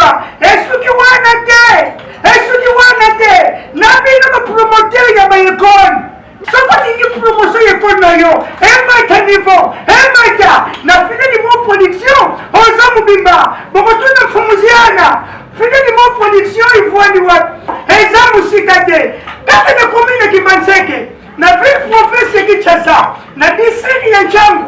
mobimba. Esuki wana te, esuki wana te. Na bino ba promoteur ya ba ecole, soki olingi promotion ya ecole na yo emata niveau, emata na Fidèle Mo Production, oza mobimba bokotuna Mfumuziana. Fidèle Mo Production ivwandi wapi? Eza mosika te, kaka na commune ya Kimbanseke, na ville province ya Kinshasa, na district ya Tshangu.